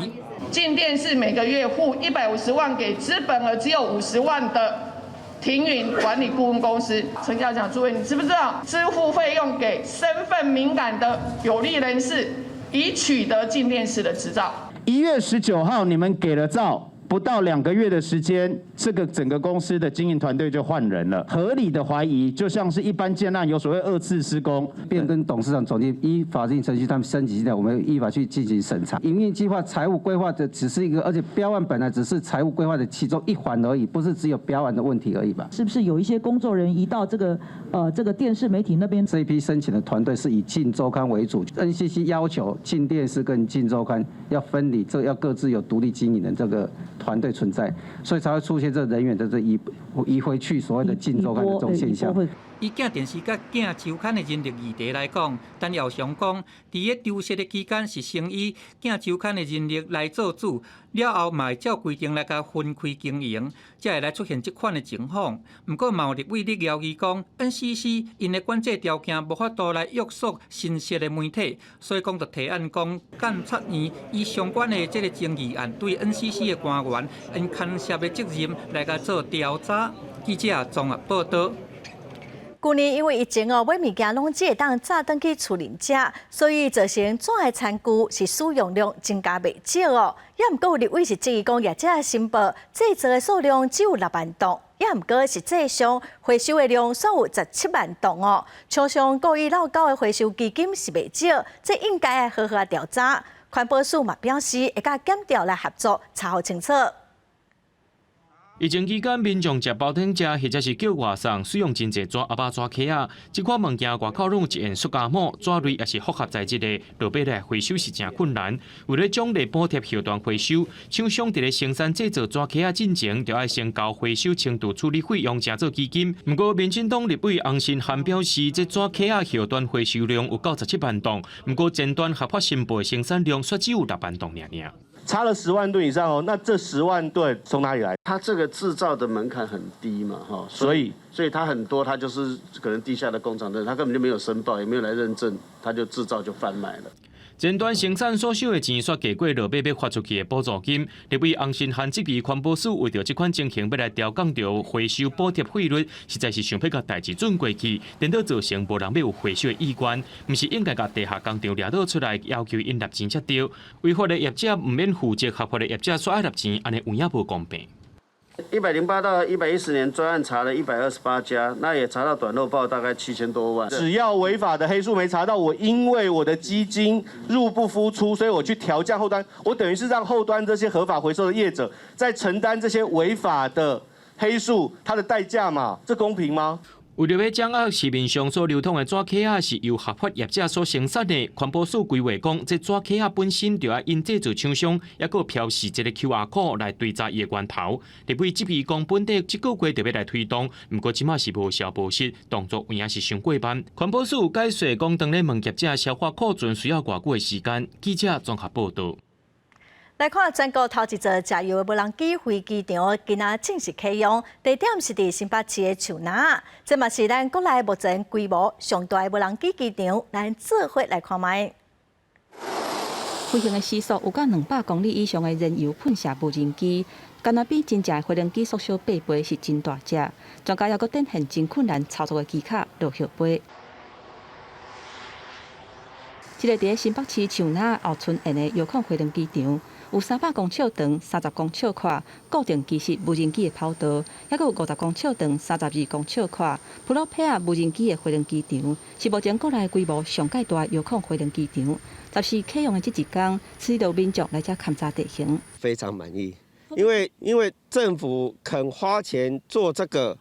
鏡電視每個月付150萬給資本額只有50萬的庭雲管理顧問公司。陳校長，諸位，你知不知道支付費用給身份敏感的有利人士，以取得鏡電視的執照？ 1月19號，你們給了照，不到2個月的時間，這個整個公司的經營團隊就換人了。合理的懷疑，就像是一般建案有所謂二次施工，變更董事長、總經理，依法定程序，他們申請進來，我們依法去進行審查。營運計劃、財務規劃的只是一個，而且標案本來只是財務規劃的其中一環而已，不是只有標案的問題而已吧？是不是有一些工作人員移到這個電視媒體那邊？這一批申請的團隊是以鏡週刊為主，NCC 要求鏡電視跟鏡週刊要分離，這要各自有獨立經營的這個團隊存在，所以才會出現這人員的這移回去所謂的鏡週刊的這種現象。以鏡電視佮鏡週刊的人力議題來講，陳耀祥講，佇咧籌設的期間是先以鏡週刊的人力來做主，了後嘛會照規定來共分開經營，才會來出現這款的情況。毋過嘛有立委咧質疑講，NCC 𪜶的管制條件無法度來約束新設的媒體，所以講就提案講，監察院以相關的這个爭議案對 NCC 的官員𪜶牽涉的責任來共做調查。記者綜合報道。舊年因為疫情哦，買物件攏只會當載轉去厝裡食，所以造成紙的餐具是使用量增加袂少哦。也毋過有立委是質疑講，業者申報製造的數量只有6萬棟，也毋過實際上回收的量煞有17萬棟哦。廠商故意漏繳的回收基金是袂少，這應該愛好好調查。環保署嘛表示，會佮檢調來合作查予清楚。疫情期間，民眾食包頂食，或者是叫外送，使用真濟紙盒仔、紙盒仔。這款物件外口攏有一用塑膠膜，紙類抑是複合材質的，落尾來回收是誠困難。為了獎勵補貼後端回收，廠商佇咧生產製造紙盒仔進前，就愛先交回收輕度處理費用，成做基金。毋過，民進黨立委洪申翰表示，這紙盒仔後端回收量有夠17萬棟，毋過前端合法申報的生產量卻只有6萬棟爾爾。差了10萬噸以上哦，那這10萬噸從哪裡來？它這個製造的門檻很低嘛，哈，所以它很多，它就是可能地下的工廠的，它根本就沒有申報，也沒有來認證，它就製造就販賣了。前端生產所收的錢，煞低過落尾欲發出去的補助金。立委洪申翰質疑環保署為著這款情形，欲來調降著回收補貼費率，實在是想欲共代誌轉過去，顛倒造成無人欲有回收的意願。毋是應該共地下工廠掠倒出來，要求𪜶納錢才對。違法的業者毋免負責，合法的業者煞愛納錢，按呢有影無公平。 108到110年專案查了128家，那也查到短漏報大概7000多萬。只要違法的黑數沒查到，我因為我的基金入不敷出，所以我去調降後端，我等於是讓後端這些合法回收的業者在承擔這些違法的黑數，它的代價嘛？這公平嗎？為著欲掌握市面上所流通的紙盒仔是由合法業者所生產的，環保署規劃講，這紙盒仔本身就愛因製造廠商，抑閣標示這個 QR code 來追查伊的源頭。立委質疑講，本地這個月就欲來推動，毋過這馬是無消無息，動作有影是傷過慢。環保署解釋講，當咧問業者消化庫存需要偌久的時間。記者綜合報導。來看全國頭一座食油的無人機飛機場，今仔正式啟用，地點是佇新北市的樹林。這嘛是咱國內目前規模上大的無人機機場，咱做伙來看覓。飛行的時速有到200公里以上的燃油噴射無人機，敢若比真正的飛行機縮小8倍，是真大隻。專家猶閣展現真困難操作的技巧落後飛。這個佇新北市樹林後村園的遙控飛行機場，有300公尺長、30公尺闊，固定機式無人機的跑道，抑閣有50公尺長、32公尺闊，普羅皮亞無人機的飛行機場，是目前國內規模上蓋大遙控飛行機場。十四啟用的這一天，許多民眾來遮勘查地形。非常滿意，因為政府肯花錢做這個，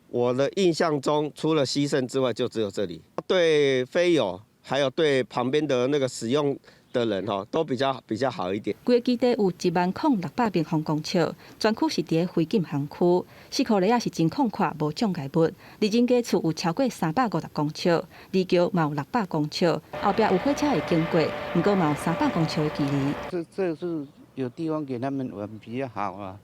我的印象中除了西盛之外，就只有這裡。對飛友，還有對旁邊的那個使用的人吼，都比較好一點。規个基地有10,600平方公尺，全區是佇咧違禁航區，四箍犁仔是真曠闊，無障礙物。離人家厝有超過350公尺，離橋嘛有600公尺，後壁有火車會經過，毋過嘛有300公尺的距離。這是有地方給他們玩比較好啊。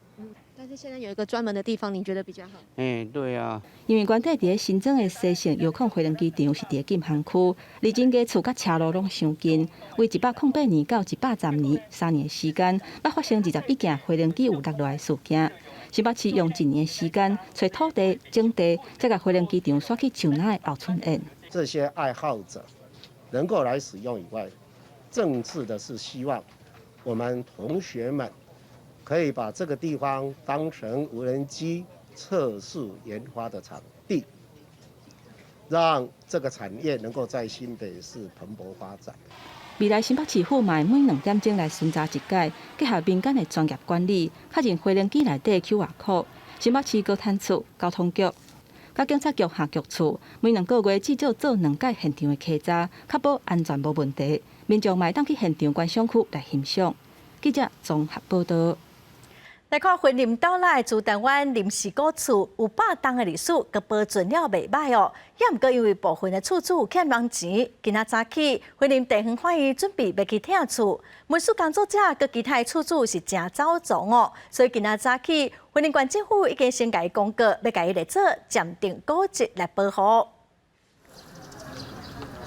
但是現在有一個專門的地方，你覺得比較好？哎，對啊。因為原底佇咧新莊的西盛遙控飛行機場是佇咧禁航區，離人家厝佮車路攏傷近。為108年到110年3年的時間，捌發生21件飛行機有落落來的事件。新北市用一年的時間，揣土地整地，才共飛行機場徙去樹林的後村園。這些愛好者能夠來使用以外，政治的是希望我們同學們可以把這個地方當成無人機測試研發的場地，讓這個產業能夠在新北市蓬勃發展。未來新北市府嘛會每2點鐘來巡查一擺，結合民間的專業管理，確認飛行機內底 QR code。新北市高探處、交通局、佮警察局下局處，每2個月至少做兩擺現場的稽查，確保安全無問題。民眾嘛會當去現場觀賞區來欣賞。記者綜合報導。來看雲林斗內朱丹灣林氏古厝有100冬的歷史，閣保存了袂䆀哦。也毋過因為部分的厝主欠人錢，今仔早起雲林地方法院準備欲去拆厝，文史工作者佮其他的厝主是誠走傱哦，所以今仔早起雲林縣政府已經先共伊公告，欲共伊列做暫定古蹟來保護。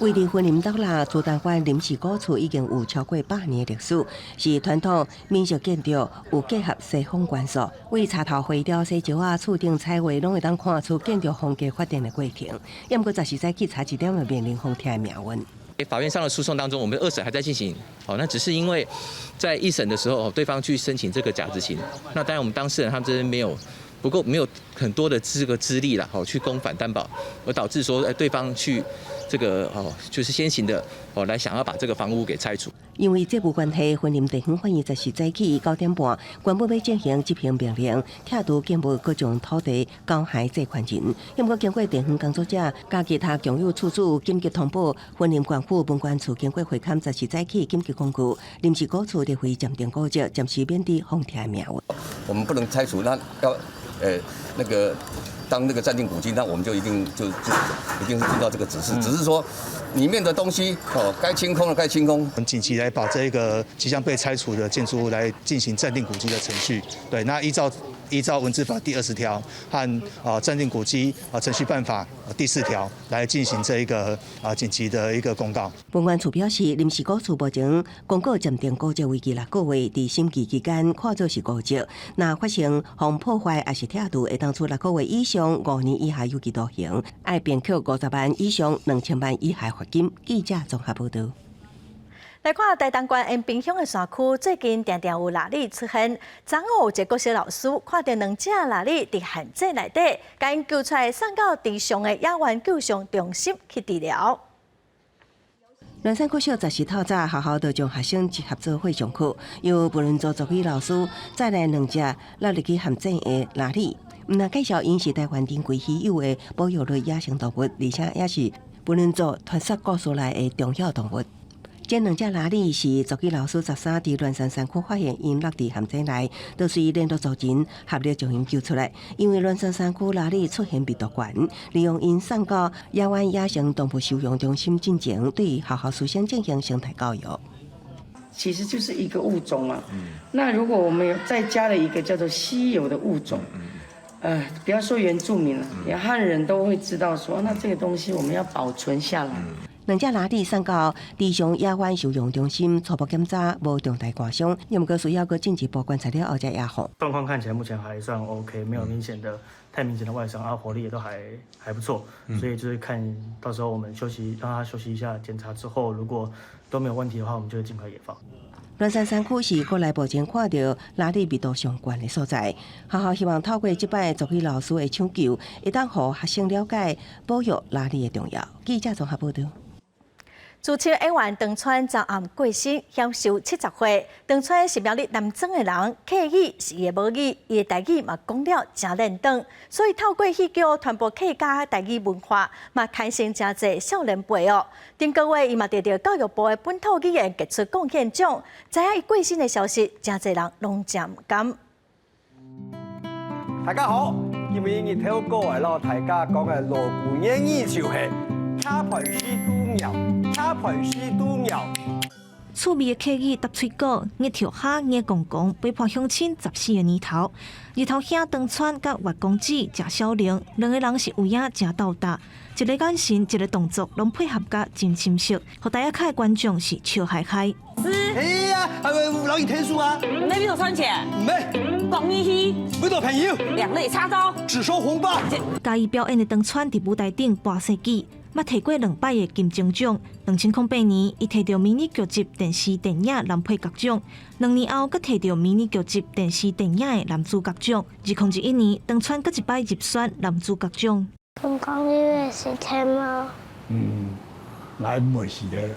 位佇雲林斗六竹東縣林氏古厝已經有超過100年的歷史，是傳統閩式建築，有結合西方元素。為插頭花雕、細石仔、厝頂彩畫，攏會當看出建築風格發展的過程。毋過，十四早起差一點就面臨封拆的命運。法院上的訴訟當中，我們二審還在進行。哦，那只是因為在一審的時候，對方去申請這個假執行，那當然我們當事人他們這邊沒有不夠，沒有很多的這個資力啦，好去攻反擔保，而導致說，誒對方去這個哦，就是先行的哦，來想要把這個房屋給拆除。因為債務關係，雲林地方法院十四早起9點半，宣布欲進行執行命令，拆除建物閣將土地交還債權人。毋過經過地方工作者佮其他共有厝主緊急通報，雲林縣府文管處經過會勘，十四早起緊急公告，林氏古厝列為暫定古蹟，暫時免佇封拆命運。我們不能拆除，那要那個當那個暫定古蹟，那我們就一定就就一定是遵照這個指示，只是說裡面的東西哦，該清空的該清空。我們緊急來把這個即將被拆除的建築物來進行暫定古蹟的程序。對，那依照文資法第20條和暫定古蹟程序辦法第4條來進行這一個緊急的一個公告。文管處表示，林氏古厝目前公告暫定古蹟為期6個月，佇審議期間看做是古蹟。若發生予破壞抑是拆除，會當處6個月以上5年以下有期徒刑，愛併扣50萬以上2000萬以下罰金。記者綜合報道。來看台東縣延平鄉的山區，最近定定有獁裡出現。昨昏有一個國小老師看著兩隻獁裡佇陷阱內底，共𪜶救出來送到池上的野猿救傷中心去治療。鸞山國小十四透早學校就將學生集合做伙上課，由布倫族族語老師載來兩隻落入去陷阱的獁裡，毋但介紹𪜶是台灣珍貴稀有的保育類野生動物，而且也是布倫族傳說故事內的重要動物。這兩隻獁裡是族語老師13佇鸞山山區發現𪜶落佇陷阱內，就隨聯絡族人合力將𪜶救出來。因為鸞山山區獁裡出現密度懸，利用𪜶送到野灣野生動物收容中心進前，對學校師生進行生態教育。其實就是一個物種啊。那如果我們有再加了一個叫做稀有的物種，不要說原住民了，連漢人都會知道說，那這個東西我們要保存下來。兩隻獁裡送到池上野猿收容中心初步檢查無重大外傷，毋過需要閣進一步觀察了後才野放。狀況看起來目前還算 OK，沒有明顯的太明顯的外傷，啊，活力也都還不錯，所以就是看到時候我們休息，讓他休息一下，檢查之後如果都沒有問題的話，我們就會盡快野放。鸞山山區是國內目前看著獁裡密度上懸的所在，學校希望透過這擺族語老師的搶救，會當予學生了解保育獁裡的重要。記者綜合報道。資深演員唐川昨暗過身，享壽70歲。唐川是苗栗南庄的人，客語是伊的母語，伊的台語嘛講了誠輪轉，所以透過戲劇傳播客家台語文化，嘛牽成誠濟少年輩哦。頂個月伊嘛得著教育部的本土語言傑出貢獻獎，知影伊過身的消息，誠濟人攏誠毋甘。大家好，今日日頭哥來摎大家講的鑼鼓諺語就是。卡盤西拄鳥，卡盤西拄鳥。趣味的客語答喙鼓，日頭下日公公陪伴鄉親14個年頭。日頭兄唐川佮月公子鄭小玲兩个人是有影誠鬥搭，一个眼神，一个動作，攏配合甲真深熟，予台仔跤的觀眾是笑嗨嗨。哎呀，係咪老易天書啊？沒比我賺錢。沒。講義氣。不做朋友。兩肋插刀。只收紅包。佮意表演的唐川佇舞台頂半世紀，捌提過兩擺的金鐘獎。2008年，伊提著迷你劇集電視電影男配角獎。2年後，閣提著迷你劇集電視電影的男主角獎。2021年，唐川閣一擺入選男主角獎。公公，你會是天貓？嗯，來袂是的，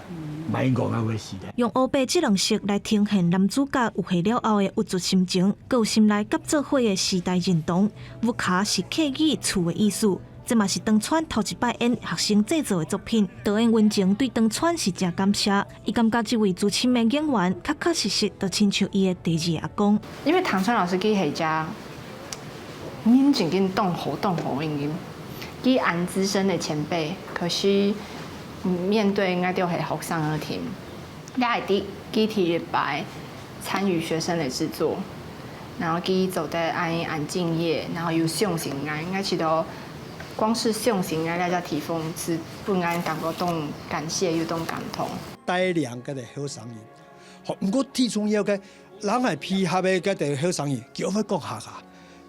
莫講啊會是的。用烏白這兩色來呈現男主角有戲了後的鬱卒心情，閣有心內佮做伙的時代認同。烏卡是客語厝的意思。這嘛是唐川頭一擺演學生製作的作品。導演溫情對唐川是誠感謝，伊感覺這位資深的演員確確實實就親像伊的第二個阿公。因為唐川老師佢係只冷靜跟動火動火應佢按資深的前輩，可是面對𠊎著係學生的聽，也會佇具體的擺參與學生的製作，然後佢做得按按敬業，然後又相信𠊎，𠊎覺得光是送行啊，大家提風是不安感覺動感謝又動感動。帶兩個的好聲音，吼，毋過最重要嘅，人係配合的個的好聲音，佢會講客家，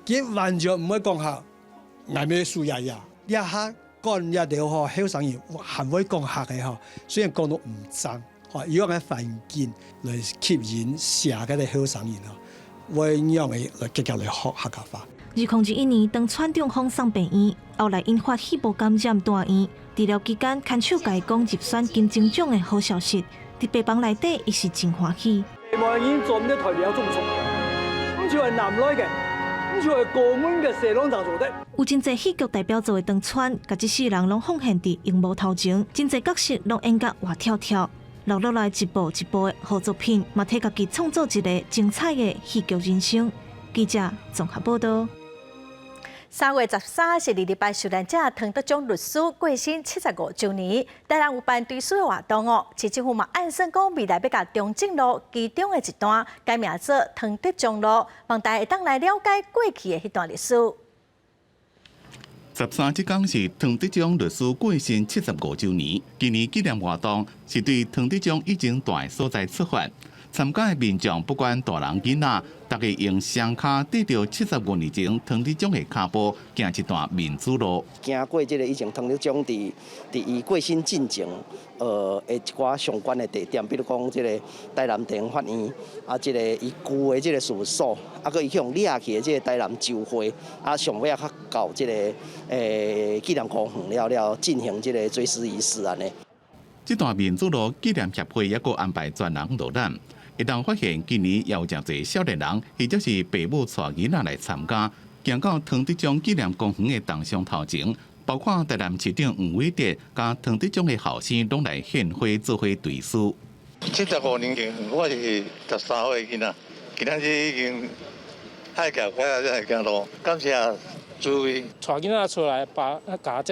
佢完全毋會講客，𠊎欲輸爺爺，你下講一條吼好聲音，還會講客的吼，雖然講得毋正，吼，有個環境來吸引寫個的好聲音吼，會讓伊來繼續來學客家話。2021年，當川中風送病院，後來引發肺部感染住院。治療期間，牽手共伊講入選金鐘獎的好消息，佇病房內底，伊是真歡喜。無人做唔得台苗種錯，毋就係南來嘅，毋就係高門嘅社攏就做得。有真濟戲劇代表作的當川，共這世人攏奉獻佇螢幕頭前，真濟角色攏演甲活跳跳，留落來一部一部的好作品，嘛替家己創造一个精彩的戲劇人生。記者綜合報道。3月13是二二八受難者湯德章律師過身75週年，台南有辦追思的活動哦。市政府嘛按算講未來欲共中正路其中的一段改名做湯德章路，望大家會當來了解過去的彼段歷史。 13這工是湯德章律師過身75週年，今年紀念活動是對湯德章以前蹛的所在出發。參加的民眾不管大人囡仔，逐家用雙跤綴著75年前湯德章的跤步，行一段民主路。行過這个以前湯德章佇伊過身進前，的一寡相關的地點，比如講這个台南地方法院，啊，這个伊舊的這个事務所，啊，閣伊去予掠去的這个台南州會，啊，上尾仔較到這个紀念公園了了，進行這个追思儀式按呢。這段民主路紀念協會抑閣安排專人導覽。會當發現今年也有誠濟少年人，或者是爸母帶囡仔來參加，行到湯德章紀念公園的銅像頭前，包括台南市長黃偉哲佮湯德章的後生，攏來獻花做伙追思。75年前，我是13歲囡仔，今仔日已經海峡開啊，才會行路，感謝諸位。帶囡仔出來，把共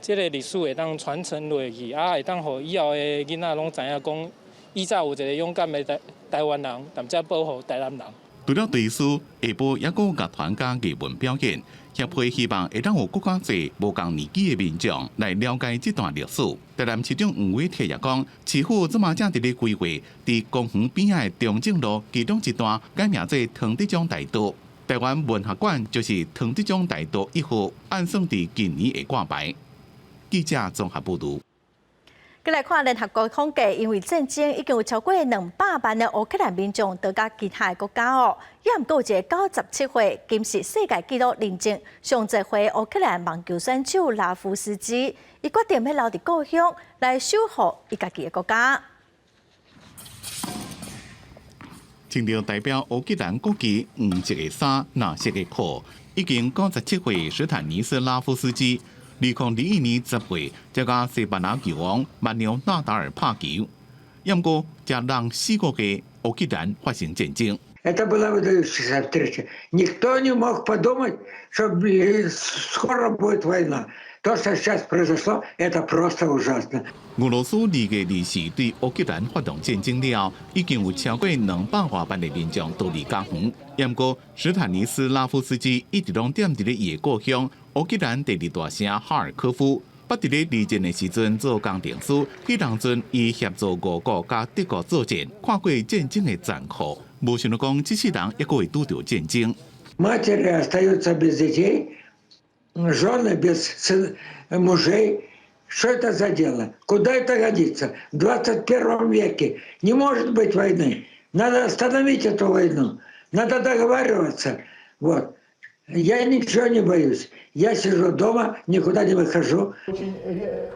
這个歷史會當傳承落去，啊，會當予以後的囡仔攏知影講。以前有一个勇敢的台灣人，踮遮保護台南人。除了追思，下晡抑閣有樂團佮藝文表演。協會希望會當有閣較濟無仝年紀的民眾來了解這段歷史。台南市長黃偉哲也講，市府這馬正佇咧規劃，佇公園邊仔的中正路其中一段改名做湯德章大道。台灣文學館就是湯德章大道1號，按算佇今年會掛牌。記者綜合報導。閣來看聯合國統計，因為戰爭已經有超過200萬的烏克蘭民眾逃到其他的國家哦。也毋過有一个97歲、金氏世界紀錄認證上濟歲烏克蘭網球選手拉夫斯基，伊決定欲留佇故鄉來守護伊家己的國家。穿著代表烏克蘭國旗黃色的衫、藍色的褲，已經97歲史坦尼斯拉夫斯基。2021年10月，才佮西班牙球王曼紐納達爾拍球，毋過這讓四個月烏克蘭發生戰爭。 Это была выдающаяся встреча. Никто не мог подумать, что скоро будет война. То, что сейчас произошло, это просто ужасно. 俄羅斯2月24對烏克蘭發動戰爭了後，已經有超過200外萬的民眾逃離家園。毋過，史坦尼斯拉夫斯基一直攏踮佇咧伊的故鄉烏克蘭第二大城哈爾科夫。捌佇咧二戰的時陣做工程師，彼當陣伊協助俄國佮德國作戰，看過戰爭的殘酷。無想到講，這世人猶閣會拄著戰爭。 Матери остаются без детей, жены без мужей. Что это за дело? Куда это годится? В 21 веке не может быть войны. Надо остановить эту войну. Надо договариваться. Вот. Я ничего не боюсь. Я сижу дома, никуда не выхожу.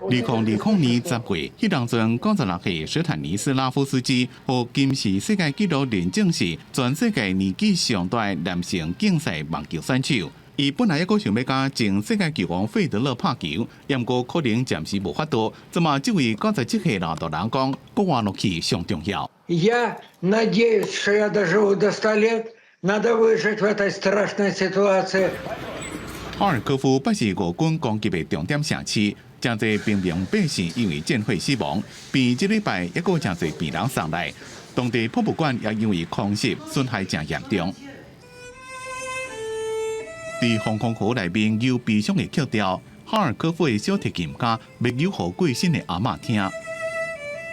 2020年10月，彼當陣96歲史坦尼斯拉夫斯基予金氏世界紀錄認證是全世界年紀上大的男性競賽網球選手。伊本來抑閣想欲佮前世界球王費德勒拍球，毋過可能暫時無法度。這馬這位97歲老大人講，閣活落去上重要。 Я надеюсь, что я доживу до 100 лет. Надо выжить в этой страшной ситуации. 哈爾科夫捌是俄軍攻擊的重點城市，誠濟平民百姓因為戰火死亡。病院這禮拜抑閣誠濟病人送來，當地博物館也因為空襲損害誠嚴重。佇防空壕內面有悲傷的曲調，哈爾科夫的小提琴家欲扭予過身的阿嬤聽。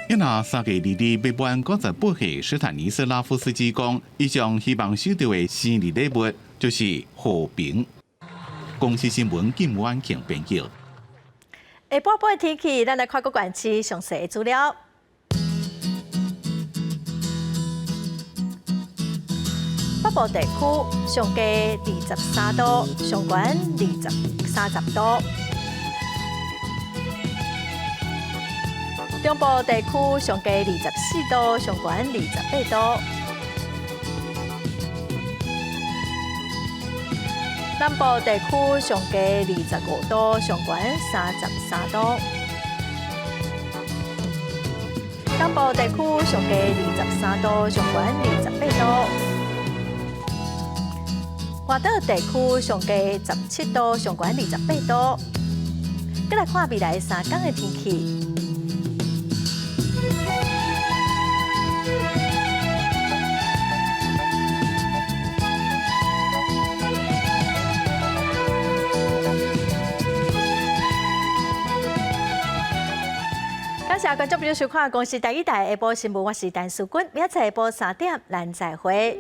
一若3月22日欲滿98歲史坦尼斯拉夫斯基講，伊上希望收到的生日禮物就是和平。公視新聞金婉慶編譯。下晡晡的天氣，咱來看各縣市詳細的資料。北部地區上低23度，上懸30度。中部地區上低24度，上懸28度。南部地區上低25度，上懸33度。東部地區上低23度，上懸28度。外島地區上低17度，上懸28度。閣來看未來3工的天氣。感謝觀眾朋友收看《公視台語台》下晡新聞，我是陳淑君，明仔載下晡3點，咱再會。